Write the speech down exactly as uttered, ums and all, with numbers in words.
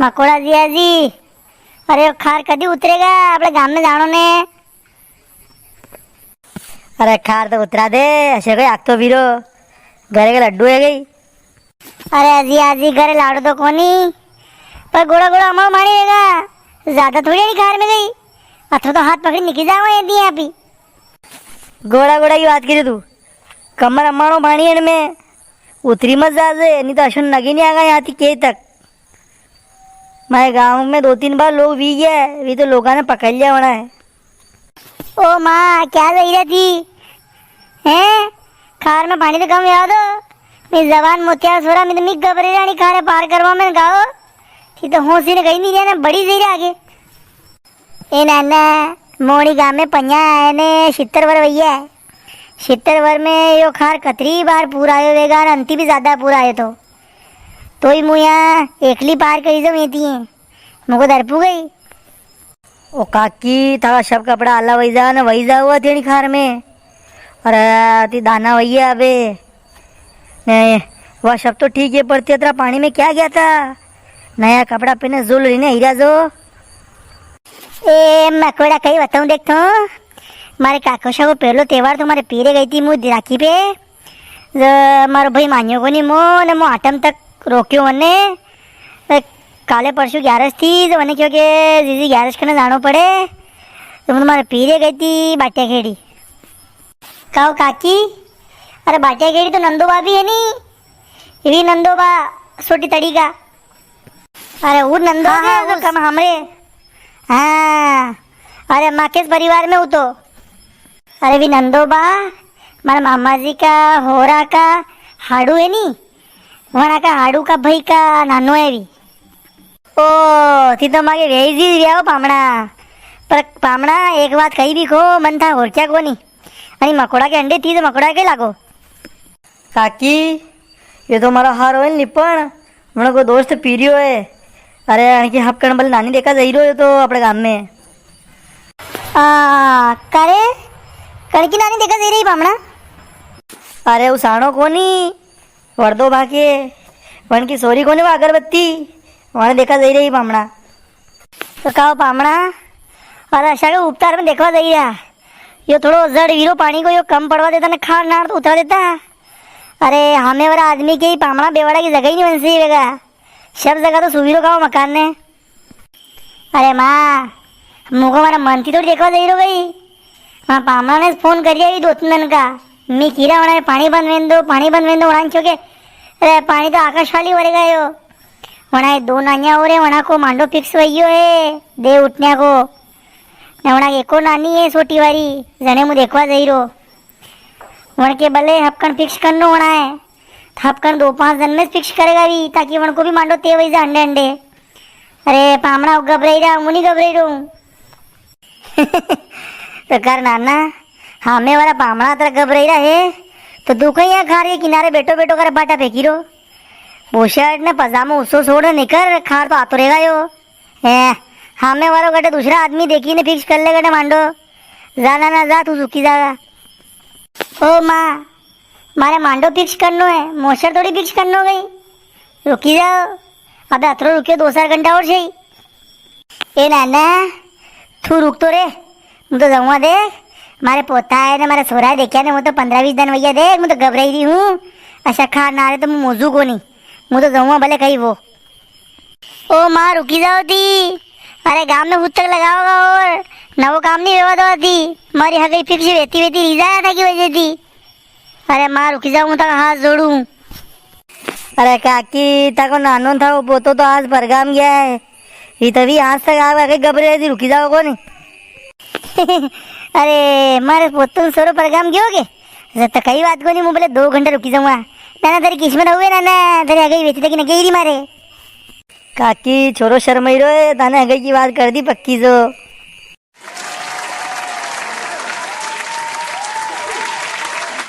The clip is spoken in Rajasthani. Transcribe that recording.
मकोड़ा जिया जी, अरे यो खार कदी उतरेगा? आपणे गाम में जाणो ने। अरे खार तो उतरा दे, अशे कोई आग तो वीरो, घरे के लड्डू है गई। अरे अजी, अजी घरे लाडू तो कोनी, पर गोड़ा गोड़ा अमारो पाणी रहेगा, ज्यादा थोड़ी आणी खार में गई, अथो तो हाथ पकड़ी निकली जावा ये दिया अभी। गोड़ा गोड़ा की बात करी तू, कमर अमारो पाणी है में, उतरी मत जाजे, नी तो अशो नगी नी आगा यहाँ थी के तक। मारे गांव में दो तीन बार लोग वी गया है, वी तो लोगां ने पकड़ लिया होना है। ओ माँ, क्या कही रही थी? हैं? खार में पाणी तो कम व्याव दो। मैं जवान मोतिया सोरा, मैं तो मी घबरे रानी खारे पार करवा में गाओ। थी तो होशी ने कहीं नी रहना, बड़ी देर आगे। ए नाना, मोड़ी गाम में पन्या आया ने छित्तर वर वैया है। छित्तर वर में यो खार कतरी बार पूरा आयो वेगा ने अंति भी ज्यादा पूरा आयो तो। तोई मु यहाँ एकली पार करी जाऊँ ये थी। मुको दरपू गई। ओ काकी, थारा सब कपड़ा आला वही जा ने वही जा हुआ थी खार में। अरे, ती दाना वही है अबे। ने, वह सब तो ठीक है, पर ती अतरा पाणी में क्या गया था? नया कपड़ा पहने जुल रही ने हीरा जो। ए, मकोड़ा कई बताऊं देख तो। मारे काकोशा को पहलो त्योहार तो मारे पीरे गई थी मुझ राखी पे। जो मारो भाई मान्यो कोनी मो, ने मो आटम तक रोक्यो वने। ए, काले परसों ग्यारस थी, तो वने क्यों के जीजी ग्यारस करने जानो पड़े। तो मु मारे पीरे गई थी बाटिया खेड़ी। काओ काकी, अरे बाटिया खेड़ी तो नंदो बा भी है नी, ये भी नंदो बा सोटी तड़ी का। अरे वो नंदो हाँ, के हाँ, तो उस- कम हमरे। हाँ, अरे माकेश परिवार में हूँ तो। अरे भी नंदो बा, मारे मामा जी का होरा का हाड़ू है नी, वणा का हाड़ू का भाई का नानो है भी। ओ, थी तो मागे वेई जी व्याव पामणा। पर पामणा, एक बात कही भी को, मन था होर क्या कोनी। अरे मकोड़ा के अंडे थी तो मकोड़ा के लागो। काकी, ये तो मारा हार होय लिपण, मने को दोस्त पीरियो है। अरे, अणकी हपकण बल नानी देखा जाई रह्यो तो अपने गाम में। आ, करे? कणकी नानी देखा जाई रही पामणा? अरे, उसाणो कोनी, वरदो भाके, वणकी सोरी कोनी वा अगरबत्ती, वणे देखा जाई रही पामणा। तो कहो पामणा, अरे अशा के उपतार में देखवा जाई रहा। यो थोड़ो जड़ वीरो पाणी को यो कम पड़वा देता ने खार नार तो उतरा देता। अरे, हमें वाला आदमी के ही पामणा बेवाड़ा की जगह ही नी बन सी वेगा। सब जगह तो सुवीरो खाओ मकान ने। अरे माँ, मुको मारा मन थी थोड़ी देखवा जाई रो गई। माँ पामणा ने फोन कर दिया दो तीन दिन का। मी कीरा वणा पाणी बंद वेंदो, पाणी बंद वेंदो, वणा क्यों के, अरे पाणी तो आकाश वाली वरे गयो। वणा दो नानिया और है, वणा को मांडो फिक्स वइयो है, दे उठनिया को। ने वणा एको नानी है छोटी वाली, जने मु देखवा जाई रो। वण के भले हपकण फिक्स करनो होना है, तो हपकण दो पांच दिन में फिक्स करेगा भी, ताकि वण को भी मांडो ते वही जा अंडे अंडे। अरे पामणा घबराई रहा, मु नी घबराई रहूं। तो कर नाना, हामे वाला पामणा अतरा घबराई रहा है, तो तू कहीं यहाँ खार के किनारे बैठो बैठो कर बाटा फेंकी रो। बुशर्ट ने पजामो उसो छोड़ निकर, खार तो आतो रहेगा यो। ए, हामे वालो कटे दूसरा आदमी देखी ने फिक्स कर ले कटे मांडो। जा ना, ना जा, तू सुखी जागा। ओ माँ, मारे मांडो फिक्स करनो है, मोसर थोड़ी फिक्स करनो गई। रुकी जाओ, अबे अतरो रुकियो, दो चार घंटा और सही। ए नाना, तू रुक तो रे, मु तो जाऊंगा देख, मारे पोता है ने, मारे सोरा है, देखिया ने, मु तो पन्द्रह बीस दिन वैया देख, मु तो घबराई रही हूँ। अच्छा खा ना रे तो मु मोजू को नी, मु तो जाऊंगा भले कहीं वो। ओ माँ, रुकी जाओ दी। अरे, गांव में हुत तक लगाओगा और नवो काम नी वेवा दो दी। मारी हगई फिक्स वेती वेती री जाया था की वजह दी। अरे माँ, रुकी जाओ, मु तक हाथ जोड़ू। अरे काकी, ताको नानो था वो पोतो तो आज परगाम गया है। ये तभी आज तक आवे, कई घबरे दी, रुकी जाओ कोनी। अरे, मारे पोतो सोरो परगाम गयो के? अच्छा, तो कई बात कोनी, मु भले दो घंटा रुकी जाऊंगा। ना, ना, तेरी किस्मत हुए ना, ना, तेरी हगई वेती तक न गई री मारे। काकी, छोरो शर्माई रो है, ताने हगई की बात कर दी पक्की जो।